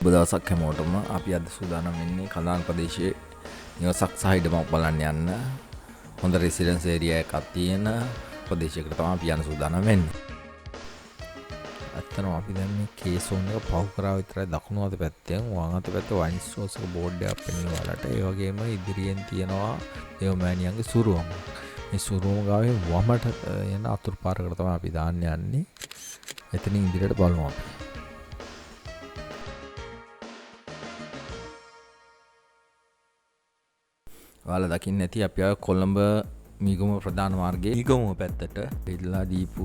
සුබ දවසක් හැමෝටම. අපි අද සූදානම් වෙන්නේ කඳාන ප්‍රදේශයේ නිවසක් සහ ඉඩමක් බලන්න යන්න. හොඳ රෙසිඩන්ස් ඒරියා එකක් තියෙන ප්‍රදේශයකට තමයි අපි යන්න සූදානම් වෙන්නේ. ඇත්තටම අපි දැන් මේ කේසෝන් එක පහු කරා විතරයි දකුණු අත පැත්තෙන් වම් අත පැත්තේ වයින් ස්ටෝර්ස් එක බෝඩ් එකක් පෙනෙනවා ඔයාලට. ඒ වගේම ඉදිරියෙන් තියෙනවා දේවමෑණියන්ගේ සුරුවම. මේ සුරුවම ගාවේ වමට යන අතුරු පාරකට තමයි අපි දාන්න යන්නේ. එතනින් ඉදිරියට බලමු අපි. ඔයාලා දකින්න ඇති අපි ආව කොළඹ මීගමුව ප්‍රධාන මාර්ගයේ මීගමුව පැත්තට ඉදලා දීපු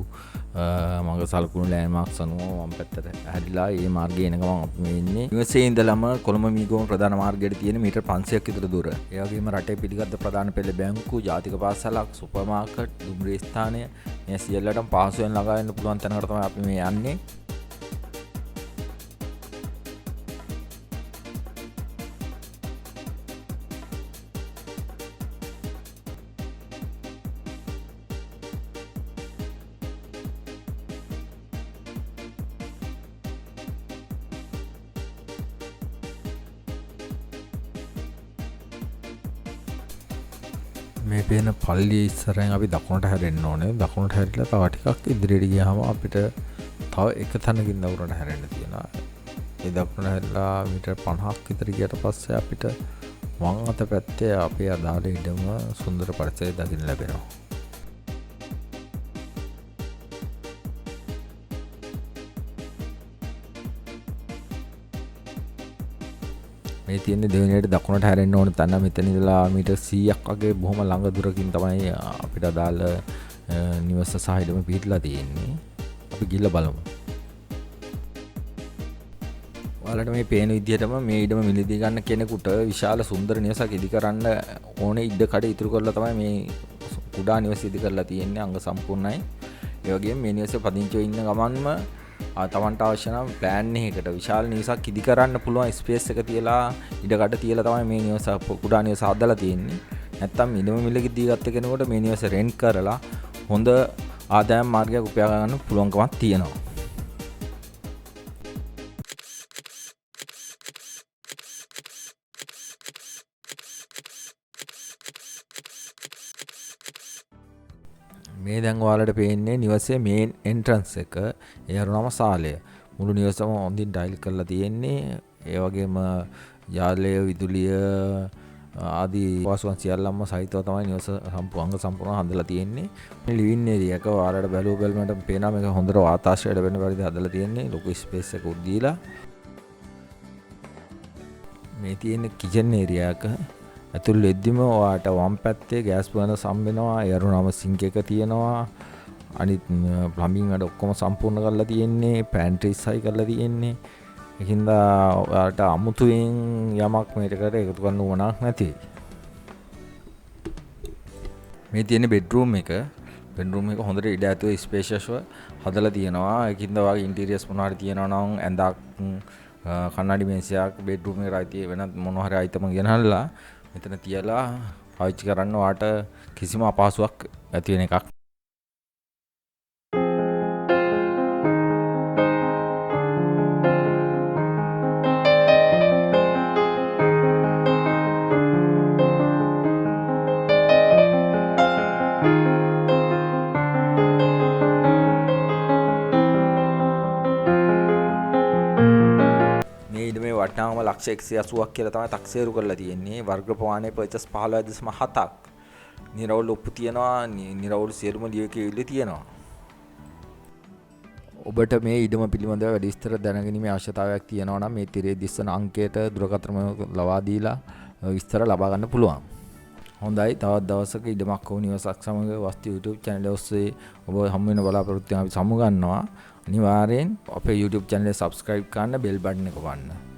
මඟ සලකුණු ලෑන්ඩ්මාක්ස් අනුව වම් පැත්තට හැරිලා ඒ මාර්ගයේ එන ගමන් අපි මේ ඉන්නේ නිවසේ ඉඳලම කොළඹ මීගමුව ප්‍රධාන මාර්ගයට තියෙන මීටර් 500ක් විතර දුර. ඒ වගේම රටේ පිළිගත් ප්‍රධාන පෙළ බැංකු, ජාතික පාසලක්, සුපර් මාකට්, දුම්රිය ස්ථානය මේ සියල්ලටම පහසුවෙන් ළඟා වෙන්න පුළුවන් තැනකට තමයි අපි මේ යන්නේ. මේ පේන පල්ලිය ඉස්සරහින් අපි දකුණට හැරෙන්න ඕනේ. දකුණට හැරිලා තව ටිකක් ඉදිරියට ගියාම අපිට තව එක තැනකින් දකුණට හැරෙන්න තියෙනවා. ඒ දකුණට හැරිලා මීටර් 50ක් විතර ගියට පස්සේ අපිට වම් අත පැත්තේ අපේ අදාළ ඉඩම සුන්දර පරිසරය දකින්න ලැබෙනවා. මේ තියෙන්නේ දෙවෙනියට දකුණට හැරෙන්න ඕන තැන. මෙතන ඉඳලා මීටර් 100ක් වගේ බොහොම ළඟ දුරකින් තමයි අපිට අදාළ නිවස සහ ඉඩම පිහිටලා තියෙන්නේ. අපි ගිහිල්ලා බලමු. ඔයාලට මේ පේන විදිහටම මේ ඉඩම මිලදී ගන්න කෙනෙකුට විශාල සුන්දර නිවසක් ඉදි කරන්න ඕනේ ඉඩ කඩ ඉතුරු කරලා තමයි මේ කුඩා නිවස ඉදි කරලා තියෙන්නේ. අංග සම්පූර්ණයි. ඒ වගේම මේ නිවසේ පදිංචිව ඉන්න ගමන්ම තමන්ට අවශ්‍ය නම් ප්ලෑන් එකකට විශාල නිවසක් ඉදි කරන්න පුළුවන් ස්පේස් එක තියලා ඉඩ කඩ තියලා තමයි මේ නිවස කුඩා නිවස හදලා තියෙන්නේ. නැත්තම් ඉඩම මිලකදී ගත්ත කෙනෙකුට මේ නිවස රෙන්ට් කරලා හොඳ ආදායම් මාර්ගයක් උපයා ගන්න පුළුවන්කමක් තියෙනවා. මේ දැන් ඔයාලට පේන්නේ නිවසේ මේන් එන්ට්‍රන්ස් එක. ඒ අරුණම සාලය. මුළු නිවසම හොඳින් ටයිල් කරලා තියෙන්නේ. ඒ වගේම ජලය, විදුලිය ආදී පහසුකම් සියල්ලම සහිතව තමයි නිවස අංග සම්පූර්ණව හදලා තියෙන්නේ. මේ ලිවින් ඒරියා එක ඔයාලට බැලුව බැලමට පේනවා මේක හොඳට වාතාශ්‍රය ලැබෙන පරිදි හදලා තියෙන්නේ. ලොකු ස්පේස් එකක් දීලා. මේ තියෙන කිචන් ඒරියා එක. ඇතුල් වෙද්දිම ඔයාට වම් පැත්තේ ගෑස් බර්නර් සම් වෙනවා. ඒ අරුණම සිංක් එක තියෙනවා. අනිත් ප්ලම්බින් වැඩ ඔක්කොම සම්පූර්ණ කරලා තියෙන්නේ. පෑන්ට්‍රීස් හයි කරලා තියෙන්නේ. ඒකින්ද ඔයාට අමුතුවෙන් යමක් මේකට එකතු කරන්න උවමනාවක් නැති වෙයි. මේ තියෙන බෙඩ්රූම් එක. බෙඩ්රූම් එක හොඳට ඉඩ ඇතුව ස්පේෂියස්ව හදලා තියෙනවා. ඒකින්ද ඔයාගේ ඉන්ටීරියර්ස් මොනවා හරි තියෙනවා නම් ඇඳක්, කන්නඩි මේසයක්, බෙඩ්රූම් එකට අයිති වෙනත් මොනවා හරි අයිටම ගෙනහල්ලා මෙතන තියලා පාවිච්චි කරන්න ඔයාට කිසිම අපහසුයක් ඇති වෙන එකක්. වටිනාකම ලක්ෂ 180ක් කියලා තමයි තක්සේරු කරලා තියෙන්නේ. වර්ග ප්‍රමාණය පර්චස් 15.7ක්. නිරවුල් ඔප්පු තියෙනවා. නිරවුල් සියලුම ලියකියවිලි තියෙනවා. ඔබට මේ ඉඩම පිළිබඳව වැඩි විස්තර දැනගැනීමේ අවශ්‍යතාවයක් තියෙනවා නම් මේ තිරයේ දිස්වන අංකයට දුරකථන ලබා දීලා විස්තර ලබා ගන්න පුළුවන්. හොඳයි, තවත් දවසක ඉඩමක් හෝ නිවසක් සමග වස්තු YouTube channel ඔස්සේ ඔබ හමු වෙන බලාපොරොත්තුවෙන් අපි සමු ගන්නවා. අනිවාර්යෙන් අපේ YouTube channel එක subscribe කරන්න, bell button එක ඔබන්න.